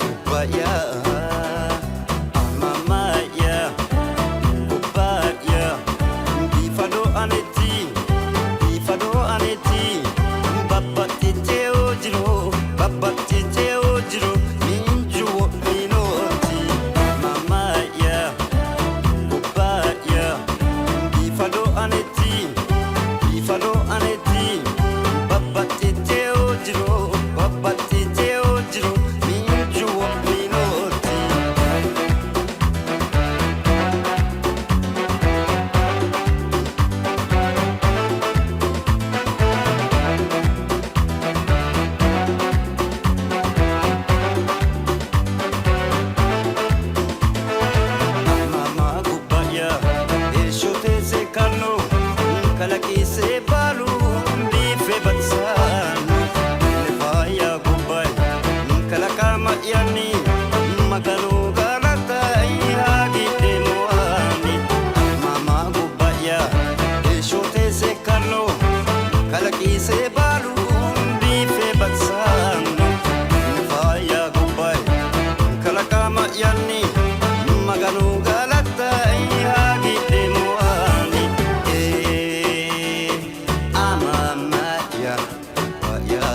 Gubba'ya, Amama'ya, Gubba'ya, biifado aneti, biifado aneti, babbaxxiteyo jiro, babbaxxiteyo jiro, miinju wo'minoti. Amama'ya, Gubba'ya, biifado aneti, biifado aneti, babbaxxiteyo jiro, babbaxxiteyo jiro, miinju wo'minoti. Mama gubba'ya heeshshote seekkanno kalaqise baalu biife baxisanno faayya gubbay kalaqama'yanni Maganu galatay hagiidheemmowaani. Mama gubba'ya heeshshote seekkanno kalaqise baalu biife baxisanno faayya gubbay kalaqama'yanni Maganu galatay hagiidheemmowaani. Amama'ya gubba'ya.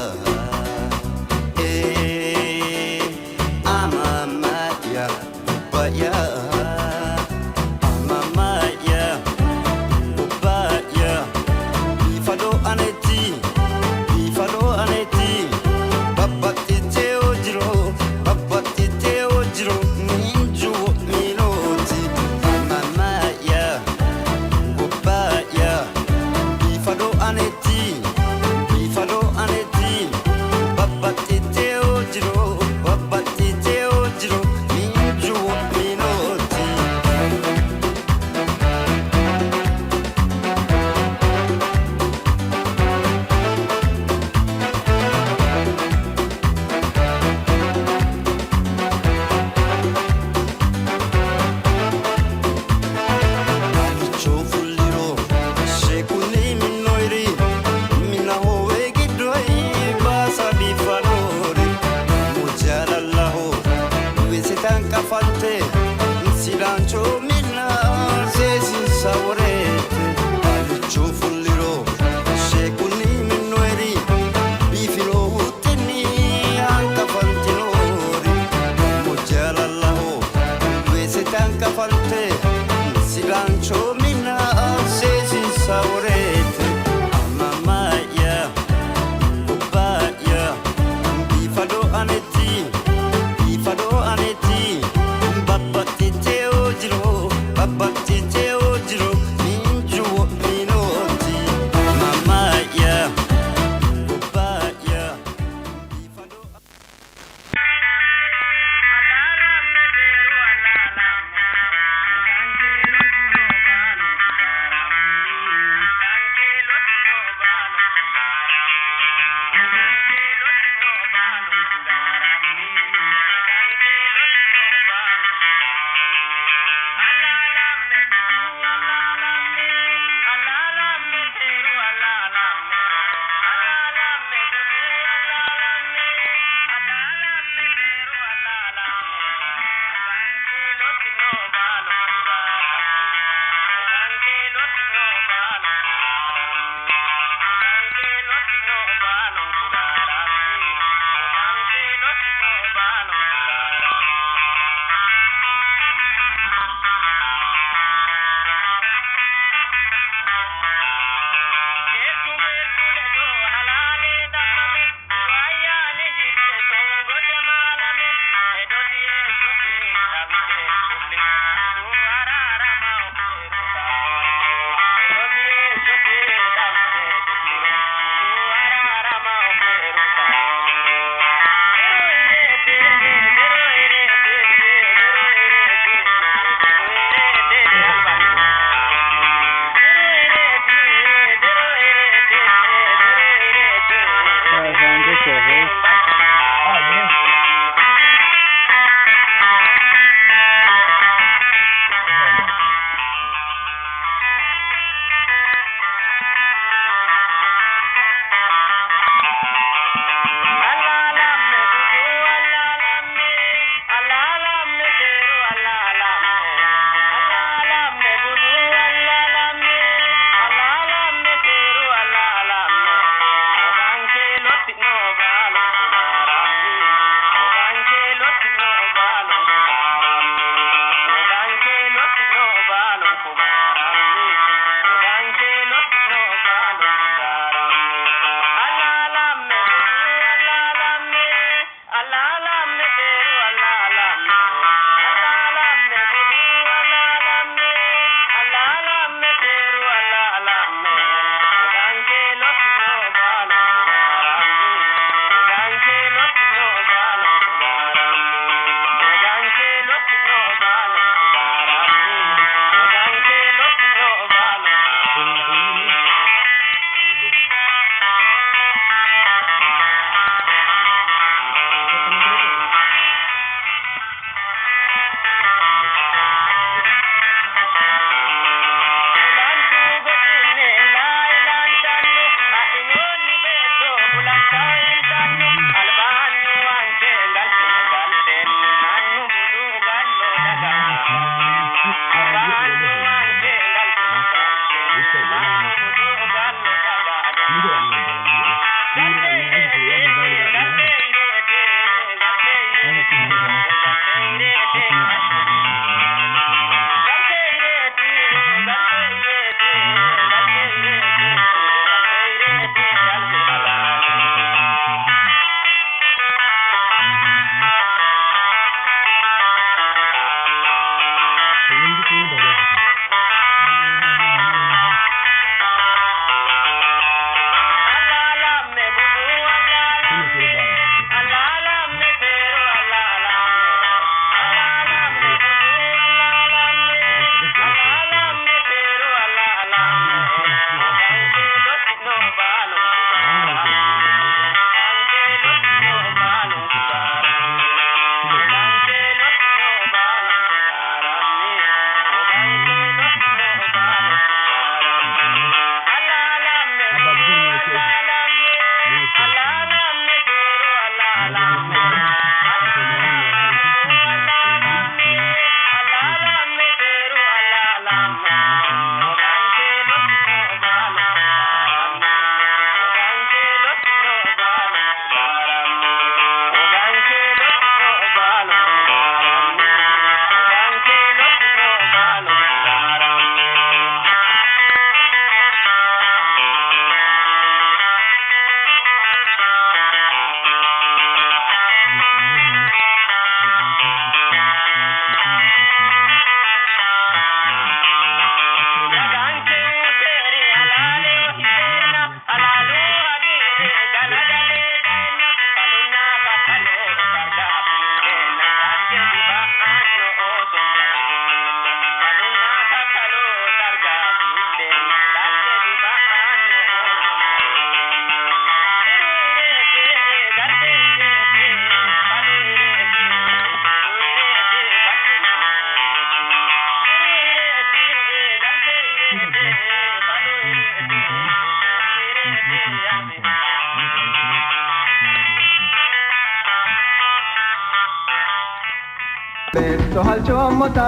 Beetto halchoommota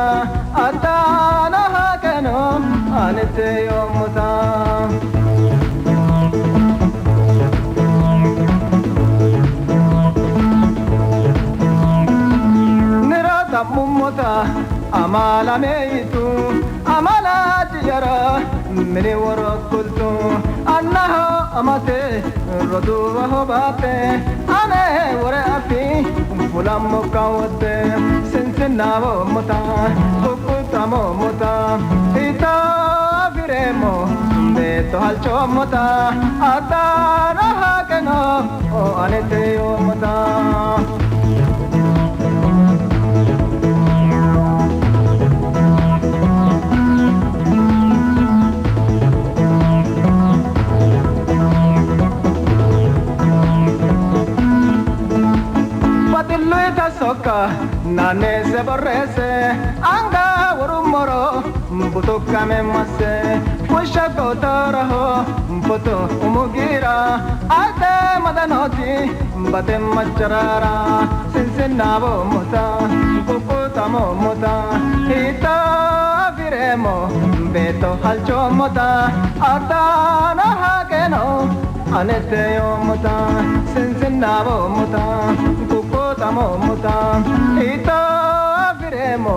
attaana haaqeno anete yoommota. Nira xa'mummota amaalame yitu amala ciyara mini woro kultu annaho amate roduuwaho baatte ane wore afi fulammo kawwotte sinsinnaawoommota kukkutamoommota hiittoo afireemmo beetto halchoommota attaana haaqeno anete yoommota. Baxilluyita sokka naanneesse borreesse anga worummoro butukkame masse fushsha gootoraho foto umu giira ate madanooti bate maccarara sinsinnaaboommota kukkutamoommota hiittoo afireemmo beetto halchoommota attaana haaqeno anete yoommota sinsinnaaboommota kukkutamoommota hiittoo afireemmo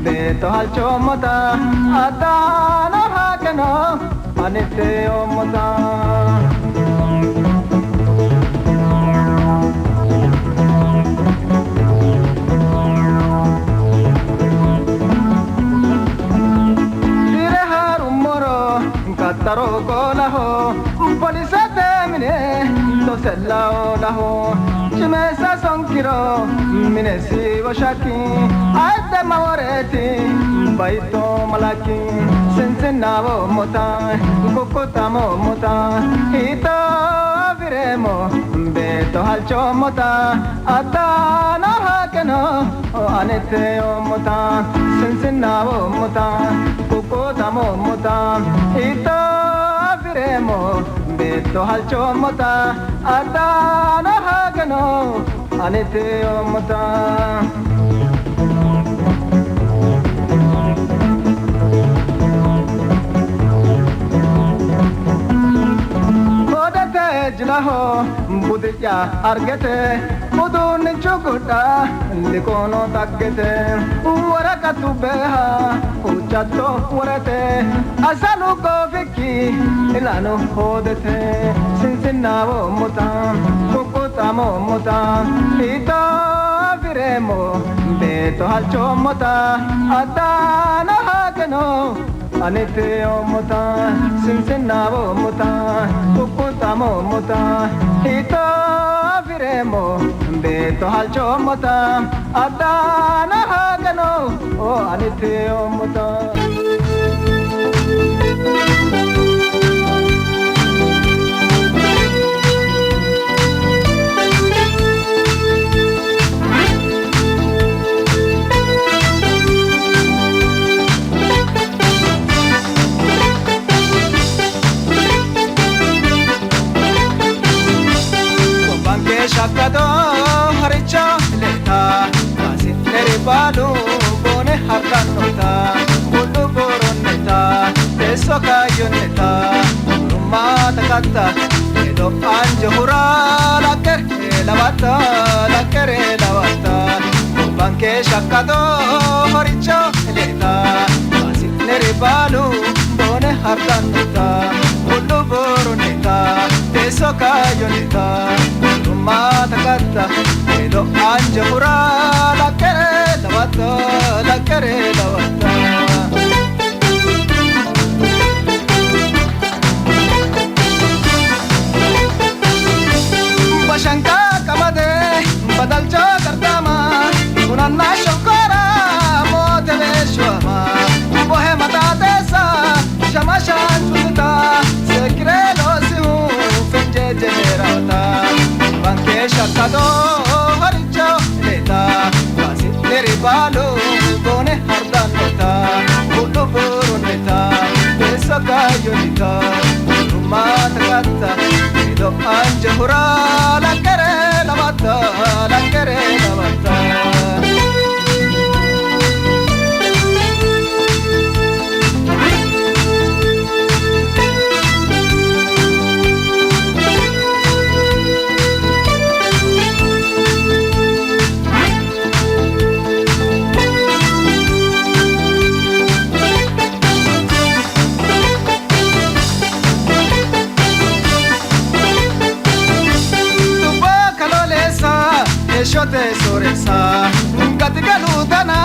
beetto halchoommota attaana haaqeno anete yoommota. Dire harummoro kattaro golaho polisete mine tosella olaho cimeessa sonkiro minesi woshakki ayidde maworeeti bayitto malakki sinsinnaawoommota kukkutamoommota hiittoo afireemmo beetto halchoommota attaana haaqeno anete yoommota sinsinnaawoommota kukkutamoommota hiittoo afireemmo beetto halchoommota attaana haaqeno anete yoommota. Hoodate jilaho budi'ya argete Uduunnichu gudha liqoono dhaggete woraqatu beeha huuccatto worete asalu goofikki ilano hoodete sinsinnaawoommota quqquxamoommota hiittoo afireemmo beetto halchoommota addaana haaqeno ani tiyoommota sinsinnaawoommota quqquxamoommota hiittoo afireemmo beetto halchoommota addaana haaqeno ani tiyoommota. Gobbanke shaqqado haricho leeta hasi'niri baalu boone hardannota bullu booronnita teesso kaayyonnita durummaa takatta ledo anjohura lakkere lawatta lakkere lawatta. Gobbanke shaqqado haricho leeta hasi'niri baalu boone hardannota bullu booronnita teesso kaayyonnita durummaa takatta ledo anjohura lakkere lawatta lakkere lawatta. Bashanka qamade badalcho gardaama bunanna shonkora moote beeshwama bohe maxaaxeessa shamashaan cuntuta seekiree loosihu fenjeeje heerawata bankee shakkado horicho leeta kaasi'niri baalu boone hardannota bullu booronnita teesso kaayyonnita durummaa takatta ledo anjohura lakkere lawatta lakkere lawatta. Dubbo kaloleessa eeshote sooressa gati galuu tana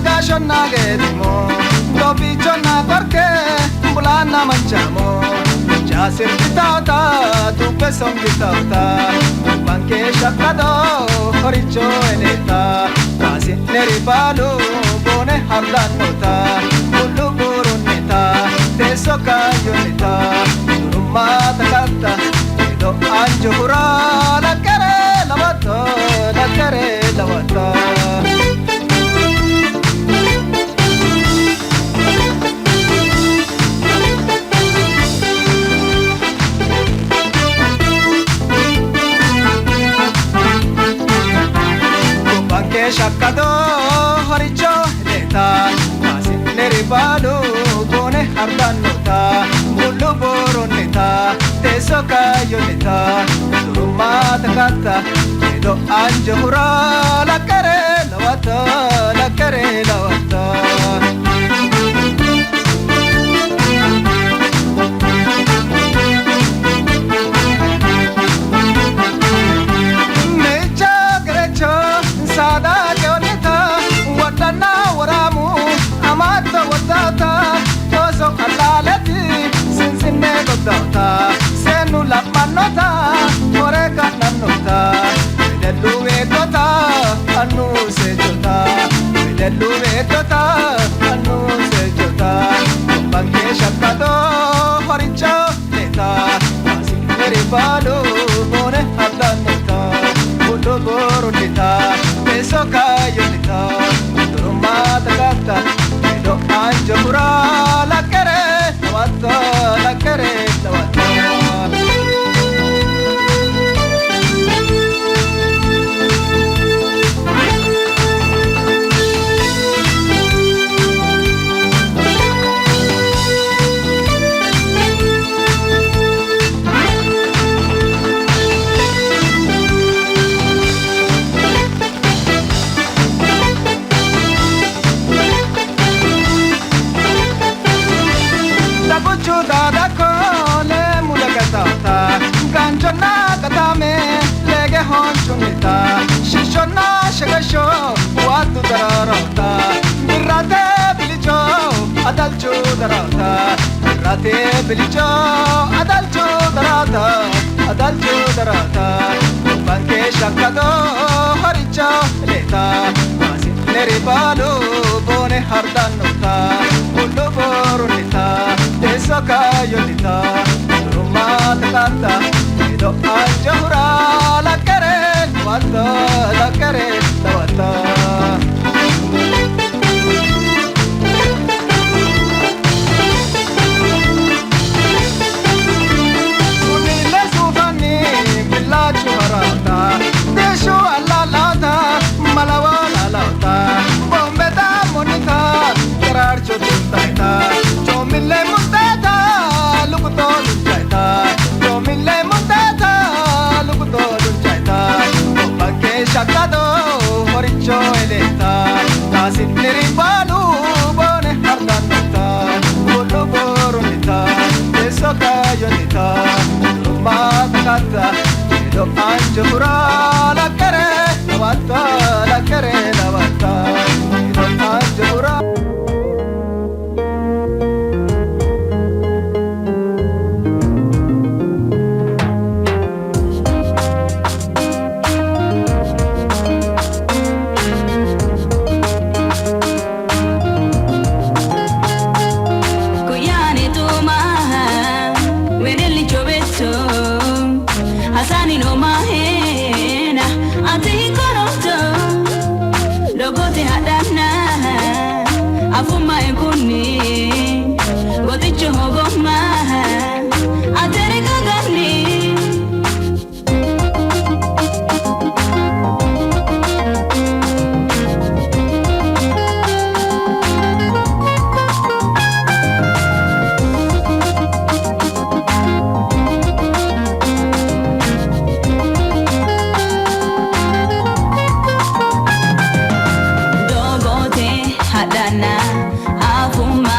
gaashonna geedimo doobichonna qorke bulaanna manchaamo jaasirtitaota dubbe songitaota gobbanke shaqqado horicho eleeta kaasi'neri baalu boone hardannota bullu booronnita teesso kaayyonnita durummaa takatta ledo anjohura lakkere lawatta lakkere lawatta. Gobbanke shaqqado horicho leeta kaasi'niri baalu boone hardannota bullu booronnita teesso kaayyonnita durummaa takatta ledo anjohura lakkere lawatta lakkere lawatta. Mecha gerecho saada keonita wadana waraamu amaatto waddaata ooso allaaleti sinsinne goddawta seennu laphannota hore ka'nannota wedellu beettota annu seejjota wedellu beettota annu seejjota gobbanke shaqqado horicho leeta hasi'niri baalu boone hardannota bullu booronnita teesso kaayyonnita durummaa takatta ledo anjohura lakkere lawatta lakkere lawatta. Kolishshonna shekesho waaddu daraarota birrate bilicho adalchu daraata birrate bilicho adalchu daraata adalchu daraata gobbanke shakkado horicho leeta maasi'neri baalu boone hardannota hullu borunnita teesso kaayyonnita durummaate qatta edo anjahura lakkere lawatta lakkere lawatta. Sunile suufanni billaachu haraata deeshu allaalaata malawa laalaata bombeta monita garaarcho tuntaita choomille munteeta lukutoo lunchaita choomille munteeta lukutoo lunchaita gobbanke shakkado horicho eleeta kaasi'niri baalu boone hardannota bullu borunnita teesso kaayyonnita durummaata katta edo anjahura lakkere lawatta lakkere lawatta edo anjahura. Guyyaani tumaa wedelli chobetto hasaani noomaa heena ati hinkoronto dogote hadhanna afumma ekunni goticho hogomma atere kaganni. Dogote hadhana afuma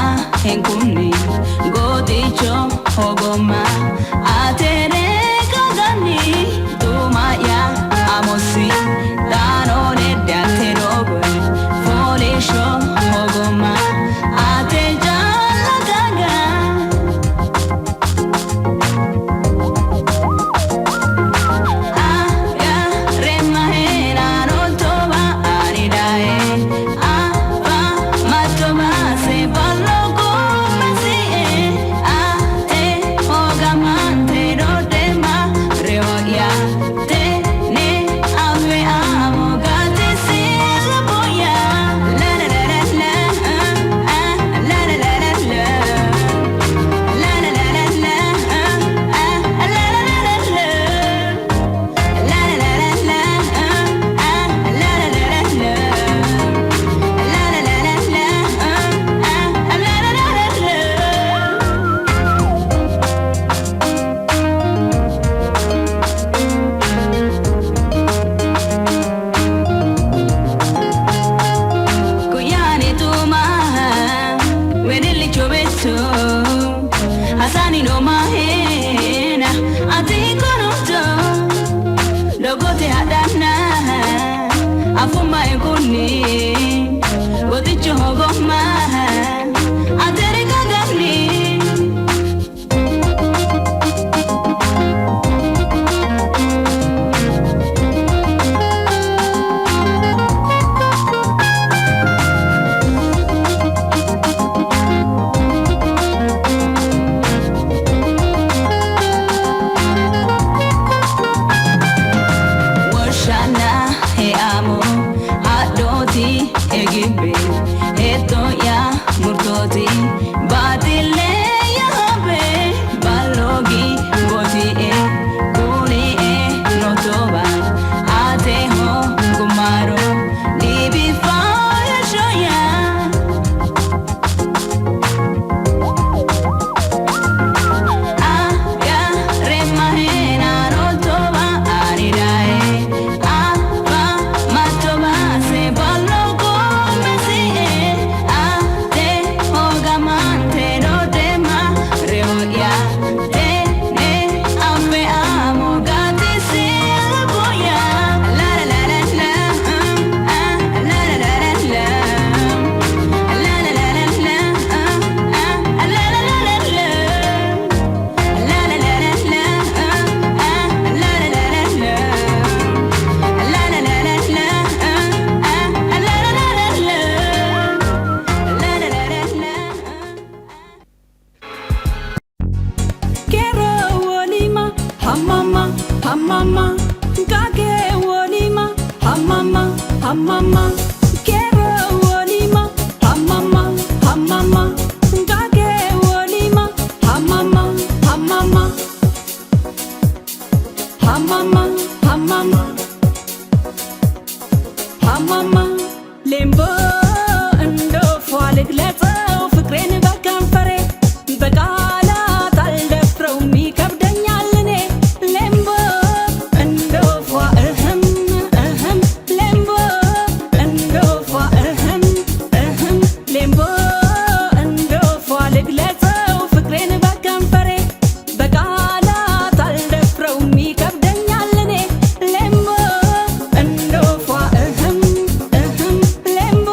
ሌምቦ እንደ ወፏ ልግለጸው ፍቅሬን በከንፈሬ በቃላት አልደፍረውም ይከብደኛል እኔ ሌምቦ እንደ ወፏ እህም እህም ሌምቦ እንደ ወፏ እህም እህም ሌምቦ እንደ ወፏ ልግለጸው ፍቅሬን በከንፈሬ በቃላት አልደፍረውም ይከብደኛል እኔ ሌምቦ እንደ ወፏ እህም እህም ሌምቦ።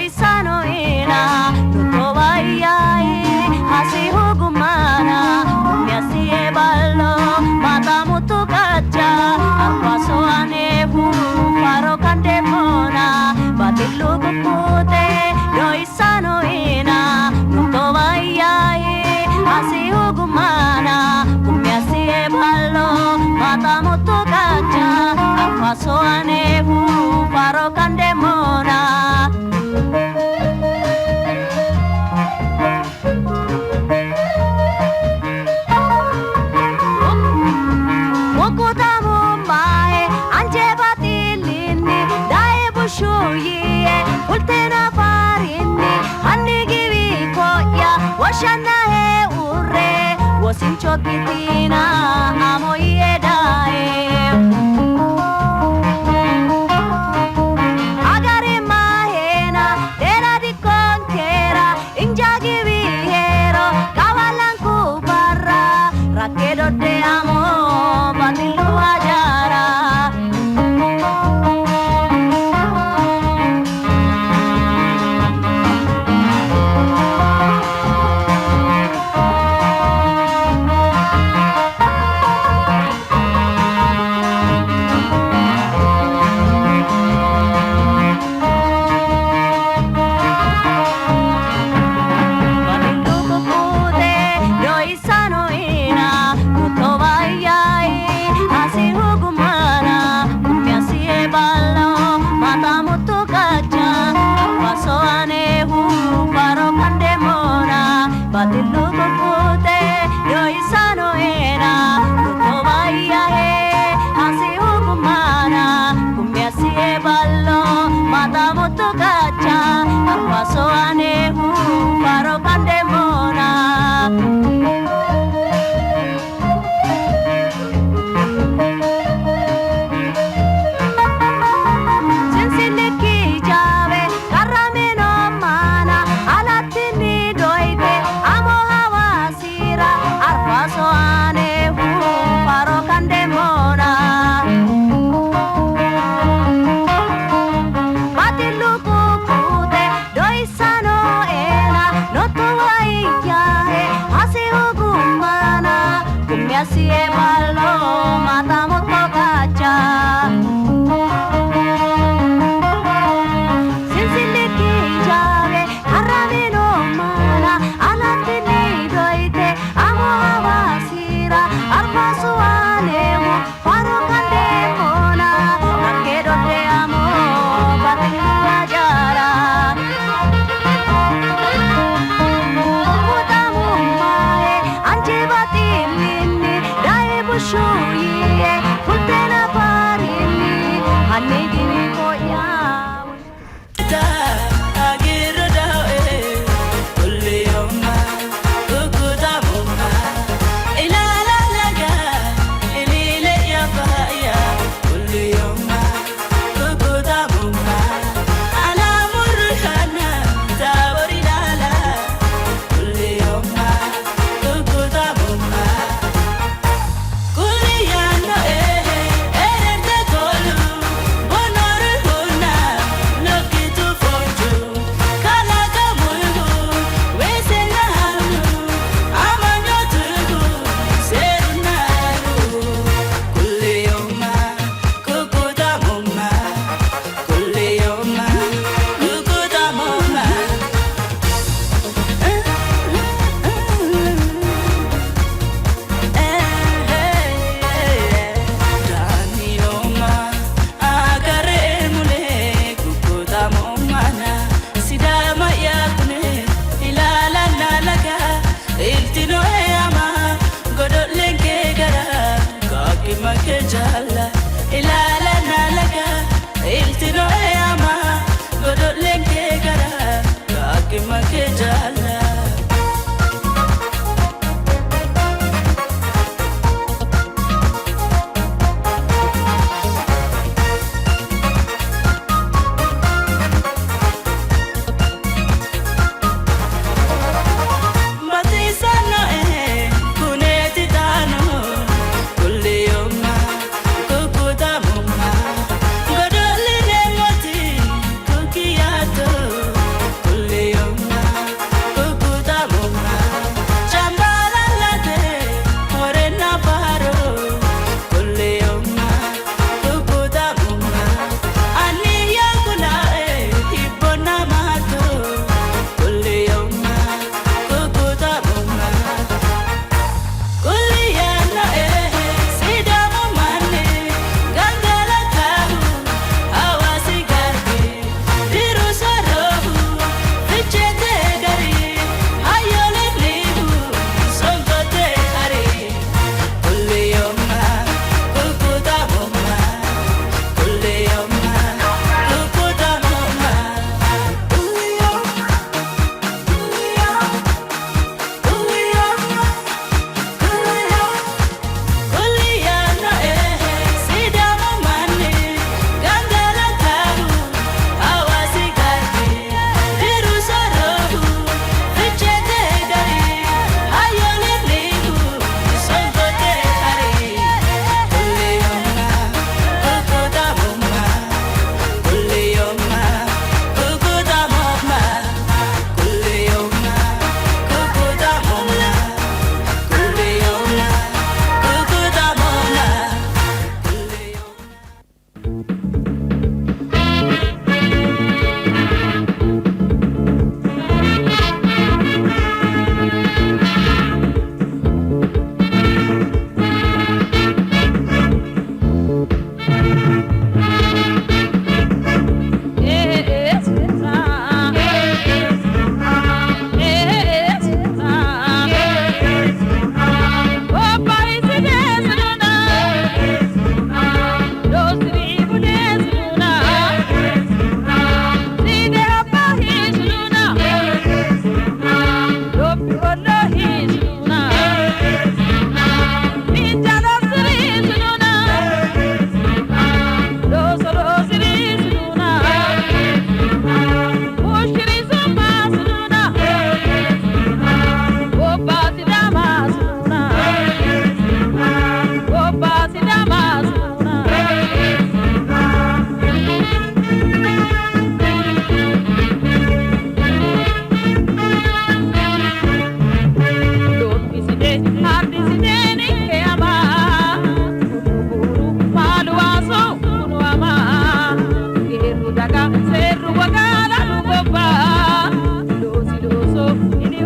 Doisano ina tutto vai hasi hugumana miasie ballo mata mutu kacha arpaso anehu faro kandemona batillu kukute doisano ina tutto vai hasi hugumana miasie ballo mata mutu kacha arpaso anehu faro kandemona.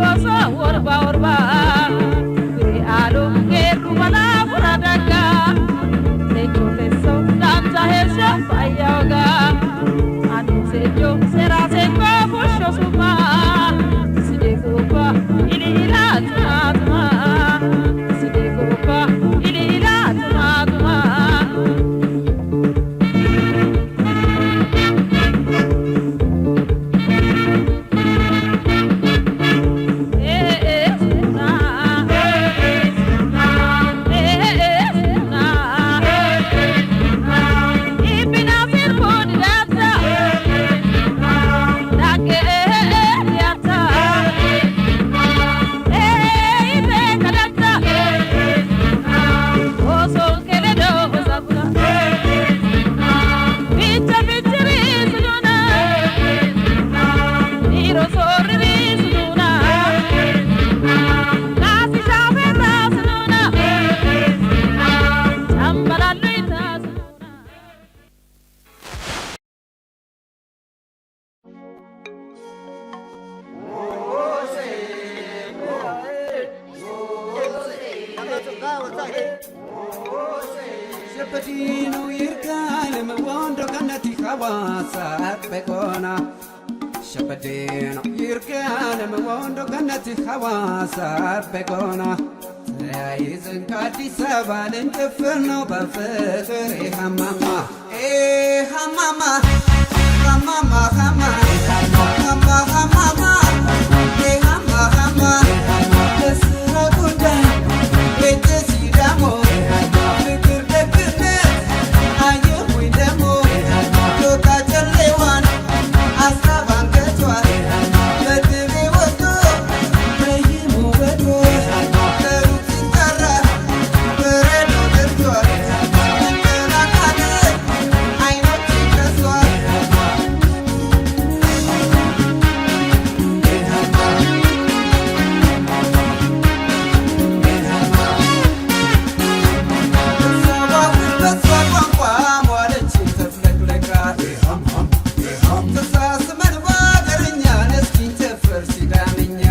ooso worba worba Bire alu geerru bala fura dagga Techo tesso dancha heeshsho fayya woga Anu seejjo seera seekko fushsho summa Side gobba ili ila tuma tuma Side gobba ili ila tuma tuma. Shepherdino Yirgalem Wondo Ganati Hawasa Pegona Shepherdino Yirgalem Wondo Ganati Hawasa Pegona ተያይዘን ከአዲስ አበባ ልንጨፍር ነው በፍቅር ሀማማ ሀማማ ሀማማ ሀማ ሀማ ሀማማ ሀማ ሀማ ለስራ ጉዳይ ቤተ ሲዳሞ ፍቅር ደግነት አየሁኝ ደሞ ሎካ ጨሌዋን አስራ ባንገቷ በቅቤ ወጥቶ በይሙ ወዶ ከሩቅ ሲጠራ በረዶ ደርቷል መቀላቀል አይኖች ከሷል። በሷ ቋንቋ ሟለች ተፍለቅለቃ ተሳስመን ባገርኛ እስኪ እንጨፍር ሲዳምኛ።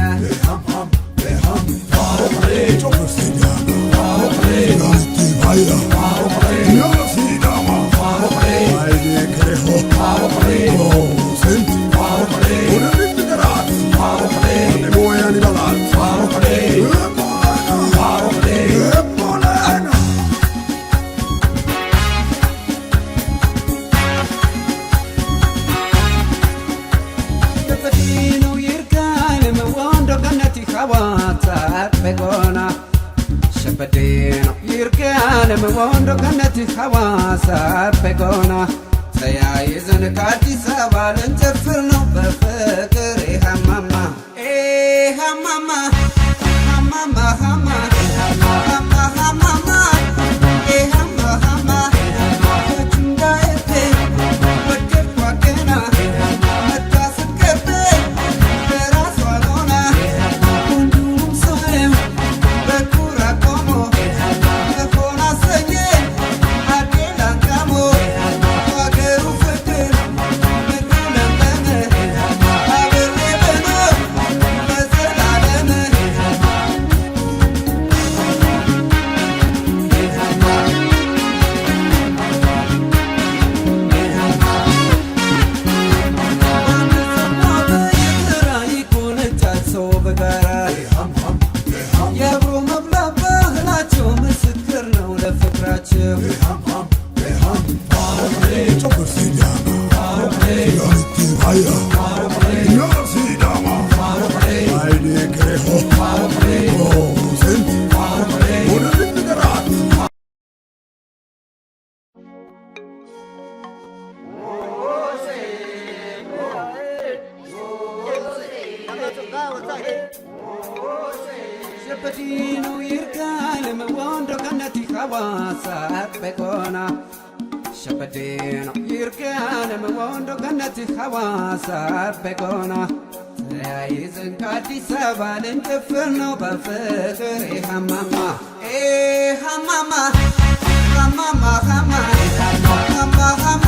Shepherdino Yirgalem Wondo Ganati Hawasa Pegona Shepherdino Yirgalem Wondo Ganati Hawasa Pegona ተያይዘን ከአዲስ አበባ ልንጨፍር ነው በፍቅር ሀማማ ሀማማ ሀማማ ሀማ ሀማ ሀማማ ሀማ ሀማ እንዳየቴ ወደድኳ ገና መታ ስትቀበል በራሷ ሆና ወንዱም ሰው በኩራት ቆሞ መሆን አሰኘኝ አዴላንቃሞ ሀገሩ ፍቅር ምድሩ ለምለም አብሬ ብኖር ለዘላለም። የአብሮ መብላት ባህላቸው ምስክር ነው ለፍቅራቸው። Shepherdino Yirgalem Wondo Ganati Hawasa Pegona Shepherdino Yirgalem Wondo Ganati Hawasa Pegona ተያይዘን ከአዲስ አበባ ልንጨፍር ነው በፍቅር ሀማማ ሀማማ ሀማማ ሀማ ሀማ ሀማማ